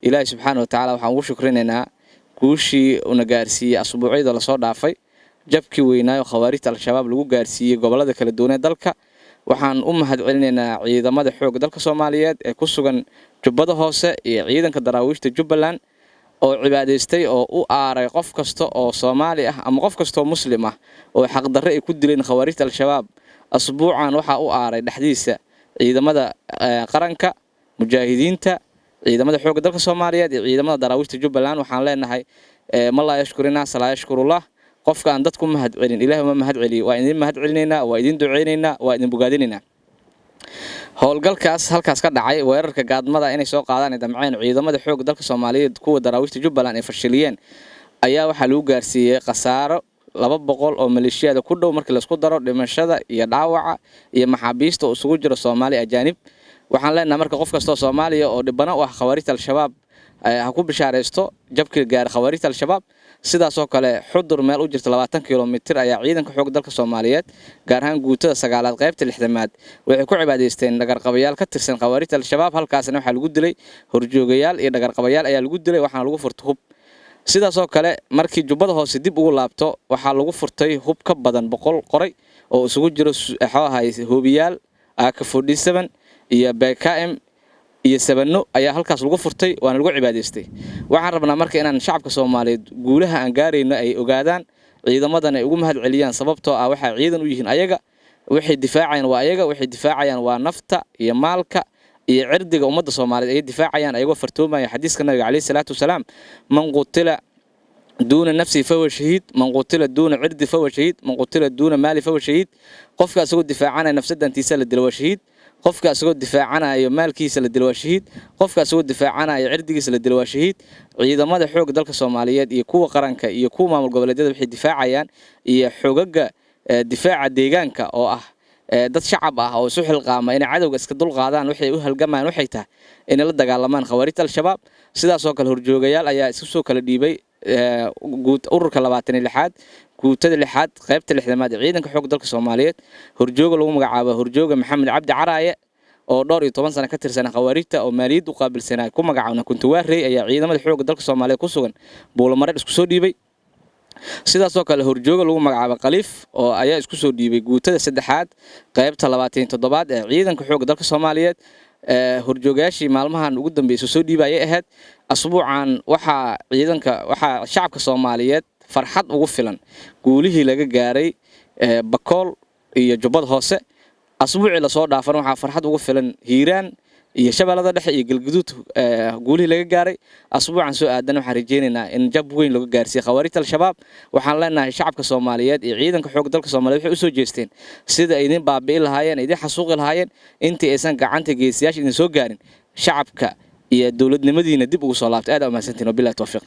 Ilaahay subxaana watacaala waxaan ugu shukrinaynaa guushii una gaarsiiyey asbuucyada lasoo dhaafay, jabkii weynaayo khawaarijta Al-Shabaab lagu gaarsiiyey gobolada kala duwan ee dalka. Waxaan u mahad celinaynaa ciidamada xoogga dalka Soomaaliyeed ee ku sugan Jubbada Hoose iyo ciidanka Daraawiishta Jubbaland oo cibaadaystay oo u aaray qof kasta oo Soomaali ah ama qof kasta oo Muslim ah oo xaqdarre ay ku dileen khawaarijta Al-Shabaab. Asbuucan waxaa u aaray dhexdiisa ciidamada qaranka, mujaahidiinta, ciidamada xoogga dalka Soomaaliyeed iyo ciidamada Daraawiishta Jubbaland. Waxaan leenahay: man laa yashkuru naasa laa yashkurullah. Qofka aan dadku mahad celin, Ilaah uma mahad celiyo. Waa idin mahad celinaynaa, waa idin duceynaynaa, waa idin bogaadinaynaa. Howlgalkaas halkaas ka dhacay, weerarka gaadmada inay soo qaadaan ay damceen ciidamada xoogga dalka Soomaaliyeed, kuwa Daraawiishta Jubbaland ay fashiliyeen, ayaa waxaa lagu gaarsiiyey khasaaro 200 oo maleeshiyada ku dhow markii laisku daro dhimashada iyo dhaawaca iyo maxaabiista oo isugu jiro Soomaali, ajaanib. Waxaan leenahay marka, qof kastoo Soomaaliya oo dhibano u ah khawaarijta Al-Shabaab ha ku bishaaraysto jabkii gaaray khawaarijta Al-Shabaab. Sidaasoo kale, Xudur meel u jirta 20 kilomitir ayaa ciidanka xoogga dalka Soomaaliyeed, gaar ahaan guutada sagaalaad, qaybta lixdamaad, waxay ku cibaadaysteen dhagarqabayaal ka tirsan khawaarijta Al-Shabaab. Halkaasna waxaa lagu dilay horjoogayaal iyo dhagarqabayaal ayaa lagu dilay, waxaana lagu furtay hub. Sidaasoo kale, markii Jubbada Hoose dib ugu laabto, waxaa lagu furtay hub ka badan 100 qoray oo isugu jiro xoo ahay hoobiyaal, AK 47 iyo BKM iyo sabano ayaa halkaas lagu furtay, waana lagu cibaadaystay. Waxaan rabnaa marka inaan shacabka Soomaaliyeed guulaha aan gaarayno ay ogaadaan, ciidamadan ay ugu mahad celiyaan, sababtoo ah waxay ciidan u yihiin ayaga. Waxay difaacayaan waa ayaga, waxay difaacayaan waa nafta iyo maalka iyo cirdiga ummadda Soomaaliyeed ayay difaacayaan, ayagoo fartoomaya xadiiska Nabiga caleyhi salaatu wasalaam: man qutila duuna nafsihi fahuwa shahiid, man qutila duuna cirdi fahuwa shahiid, man qutila duuna maali fahuwa shahiid. Qofka isagoo difaacanaya nafsadantiisa la dilo waa shahiid, qofka isagoo difaacanayo maalkiisa la dilo waa shahiid, qofka isagoo difaacanayo cirdigiisa la dilo waa shahiid. Ciidamada xoogga dalka Soomaaliyeed iyo kuwa qaranka iyo kuwa maamul goboleedyada waxay difaacayaan iyo xogaga difaaca deegaanka oo ah dad shacab ah oo isu xilqaama inay cadowga iska dulqaadaan, waxay u halgamayaan waxay tahay inay la dagaalamaan khawaarijta Al-Shabaab. Sidaasoo kale, horjoogayaal ayaa isku soo kala dhiibay guud ururka 26aad, guutada lixaad, qaybta lixdamaad ee ciidanka xoogga dalka Soomaaliyeed. Horjooga lagu magacaabo horjooga Maxamed Cabdi Caraaye oo dhowr iyo toban sano ka tirsan khawaarijta oo maaliyadda u qaabilsanaa, ku magacaabna Kuntuwaarey, ayaa ciidamada xoogga dalka Soomaaliyeed ku sugan Buulamareer isku soo dhiibay. Sidaasoo kale, horjooga lagu magacaabo Khaliif oo ayaa isku soo dhiibay guutada saddexaad, qaybta 27aad ee ciidanka xoogga dalka Soomaaliyeed. Horjoogayaashii maalmahan ugu dambeysay soo dhiibayay ahayd. Asbuucan waxaa ciidanka, waxaa shacabka Soomaaliyeed farxad ugu filan guulihii laga gaaray Bakool iyo Jubbada Hoose. Asbuucii lasoo dhaafan waxaa farxad ugu filan Hiiraan iyo Shabeellada Dhexe iyo Galguduud guulihii laga gaaray. Asbuucan soo aadan waxaan rajeynaynaa in jab weyn laga gaarsiiyey khawaarijta Al-Shabaab. Waxaan leenahay shacabka Soomaaliyeed iyo ciidanka xoogga dalka Soomaaliyeed waxay usoo jeesteen sida ay idin baabi'i lahaayeen, idin xasuuqi lahaayeen. Intii aysan gacanta geesiyaasha idin soo gaarin, shacabka iyo dowladnimadiina dib ugu soo laabtay. Aad aa umahadsantiin, wabillahi tawfiiq.